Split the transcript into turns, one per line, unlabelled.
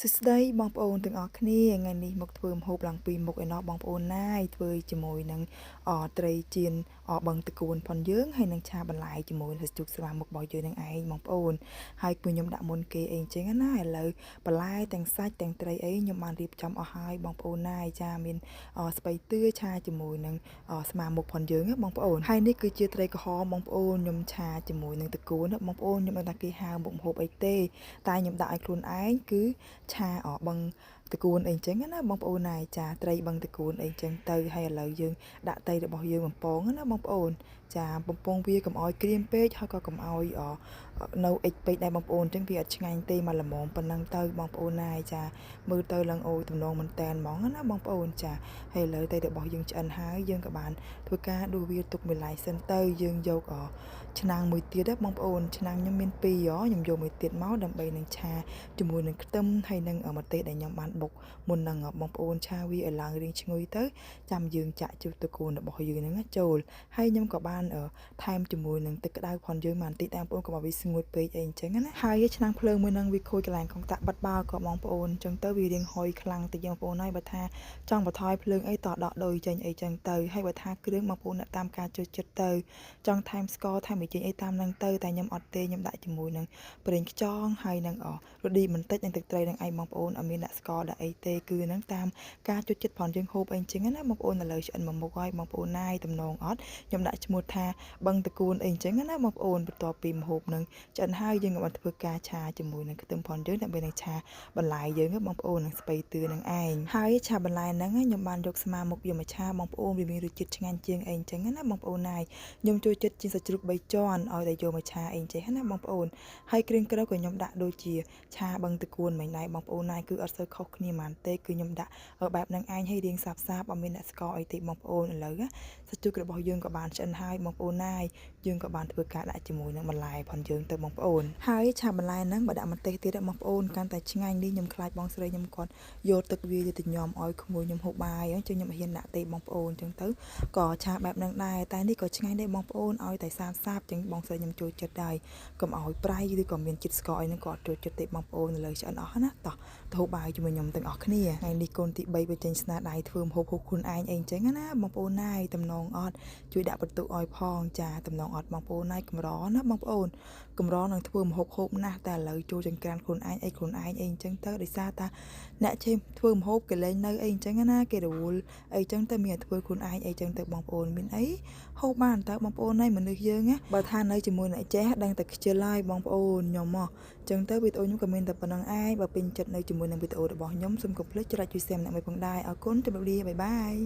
សួស្តីបងប្អូនទាំងអស់គ្នាថ្ងៃនេះមកធ្វើម្ហូបឡើងពីរមុខឯណោះបងប្អូនណាយធ្វើជាមួយនឹងអត្រីចៀនអបឹងតកួនផងយើងហើយនឹងឆាបន្លែជាមួយនឹងសាច់ជ្រូកស្វាមុខរបស់យើងនឹងឯងបងប្អូនហើយគឺខ្ញុំដាក់មុនគេអីចឹងណាឥឡូវបន្លែទាំងសាច់ទាំងត្រីអីខ្ញុំបានរៀបចំអស់ហើយបងប្អូនណាយចាមានស្ពៃតឿឆាជាមួយនឹងស្មាមុខផងយើងបងប្អូនហើយនេះគឺជាត្រីក្រហមបងប្អូនខ្ញុំឆាជាមួយនឹងតកួនបងប្អូនខ្ញុំមិនថាគេហៅមុខម្ហូបអីទេតែខ្ញុំដាក់ឲ្យខ្លួនឯងគឺឆាអបឹងតកួនអីចឹងណាបងប្អូនណាយចាត្រីបឹងតកួនអីចឹងទៅហើយឥឡូវយើងដាក់ត្រីរបស់យើងបំពងណាបងប្អូនចាបំពងវាកុំឲ្យក្រៀមពេកហើយក៏កុំឲ្យនៅអិចពេកដែរបងប្អូនចឹងវាអត់ឆ្ងាញ់ទេមកល្មមប៉ុណ្ណឹងទៅបងប្អូនណាយចាមើលទៅឡើងអូយទំនងមែនតែនហ្មងណាបងប្អូនចាហើយឥឡូវត្រីរបស់យើងឆ្អិនហើយយើងក៏បានធ្វើការដួសវាទុកមួយឡែកសិនទៅយើងយកឆ្នាំងមួយទៀតណាបងប្អូនឆ្នាំងខ្ញុំមានពីរខ្ញុំយកមួយទៀតមកដើម្បីនឹងឆាជាមួយនឹងខ្ទឹមហើយនឹងម្ទេសដែលខ្ញុំបានបុកមុននឹងបងប្អូនឆាវាឲ្យឡើងរៀងឈ្ងុយទៅចាំយើងចាក់ជ្រូកត្រកួនរបស់យើងហ្នឹងចូលហើយខ្ញុំក៏បានថែមជាមួយនឹងទឹកក្តៅផងយើងបានតិចតាមបងប្អូនកុំឲ្យវាស្ងួតពេកអីអញ្ចឹងណាហើយឆ្នាំងភ្លើងមួយហ្នឹងវាខូចកន្លែងកុងតាក់បិទបាល់ក៏បងប្អូនអញ្ចឹងទៅវារៀងហុយខ្លាំងតិចបងប្អូនហើយបើថាចង់បន្ថយភ្លើងអីតដកដូចចេញអីចឹងទៅហើយបើថាគ្រឿងបងប្អូនអ្នកតាមការចូលចិត្តទៅចង់ថែមស្ករថែមប៊ីចេងអីតាមហ្នឹងទៅតែខ្ញុំអត់ទេខ្ញុំដាក់ជាមួយនឹងប្រេងខ្យងហើយនឹងរឌីបន្តិចនិងទឹកត្រីនឹងឯងបងប្អូនអត់មានដាក់ស្ករដាក់អីទេគឺហ្នឹងតាមការចូលចិត្តផងយើងហូបអីចឹងណាបងប្អូនឥឡូវឆ្អិនមួយមុខហើយបងប្អូនណាយតំណងអត់ខ្ញុំដាក់ឈ្មោះថាបឹងតកួនអីចឹងណាបងប្អូនបន្ទាប់ពីម្ហូបនឹងឆ្អិនហើយយើងក៏បានធ្វើការឆាជាមួយនឹងខ្ទឹមផងយើងដើម្បីនឹងឆាបន្លែយើងបងប្អូននឹងស្ពៃទឿនឹងឯងហើយឆាបន្លែហ្នឹងខ្ញុំបានយកស្មាមុខយកមកឆាបងប្អូនវាមានរសជាតិឆ្ងាញ់ជាងអីចឹងណាបងប្អូនណាយខ្ញុំចូលចិត្តជាសាច់ជ្រូក3ជាន់ឲ្យតែយកមកឆាអីចេះណាបងប្អូនហើយគ្រឿងក្រៅក៏ខ្ញុំដាក់ដូចជាឆាបឹងតកួនមិញដែរបងប្អូនណាយគឺអត់សូវខុសគ្នាហ្មងទេគឺខ្ញុំដាក់បែបហ្នឹងឯងឲ្យរៀងសាបសាបអត់មានអ្នកស្ករអីទេបងប្អូនឥឡូវសាច់ជ្រូករបស់យើងក៏បានឆ្អិនហើយបងប្អូនណាយយើងក៏បានធ្វើការដាក់ជាមួយនឹងបន្លែផងយើងទៅបងប្អូនហើយឆាបន្លែហ្នឹងបើដាក់ម្ទេសទៀតបងប្អូនកាន់តែឆ្ងាញ់នេះខ្ញុំខ្លាចបងស្រីខ្ញុំគាត់យកទឹកវាទៅញ៉ាំឲ្យក្មួយខ្ញុំហូបបាយអញ្ចឹងខ្ញុំហ៊ានដាក់ទេបងប្អូនអញ្ចឹងទៅក៏ឆាបែបហ្នឹងដែរតែនេះក៏ឆ្ងាញ់ដែរបងប្អូនឲ្យតែសាបសាបចឹងបងស្រីខ្ញុំចូលចិត្តដែរកុំឲ្យប្រៃឬក៏មានជាតិស្ករអីហ្នឹងក៏អត់ចូលចិត្តទេបងប្អូនឥឡូវឆ្អិនអស់ណាតោះទៅហូបបាយជាមួយខ្ញុំទាំងអស់គ្នាថ្ងៃនេះកូនទី3បញ្ចេញស្នាដៃធ្វើម្ហូបហូបខ្លួនឯងអីអញ្ចឹងណាបងប្អូនណាយតំណងអត់ជួយដាក់បន្ទុកឲ្យផងចាតំណងអត់បងប្អូនណាយកម្រណាបងប្អូនកម្រនឹងធ្វើម្ហូបហូបណាស់តែឥឡូវចូលចង្ក្រានខ្លួនឯងអីខ្លួនឯងអីអញ្ចឹងទៅដោយសារតាអ្នកជេធ្វើម្ហូបគេលែងនៅអីអញ្ចឹងណាគេរវល់អីចឹងទៅមានតែធ្វើខ្លួនឯងអីចឹងទៅបងប្អូនមានអីហូបបានតើបងប្អូនហើយមនុស្សយើងណាបើថានៅជាមួយអ្នកចេះដឹងតែខ្ជិលហើយបងប្អូនខ្ញុំមកចឹងទៅវីដេអូខ្ញុំក៏មានតែប៉ុណ្្នឹងឯងបើពេញចិត្តនៅជាមួយនឹងវីដេអូរបស់ខ្ញុំសូមកុំភ្លេចចុច like ជួយ share អ្នកមួយផងដែរអរគុណជម្រាបលា bye bye.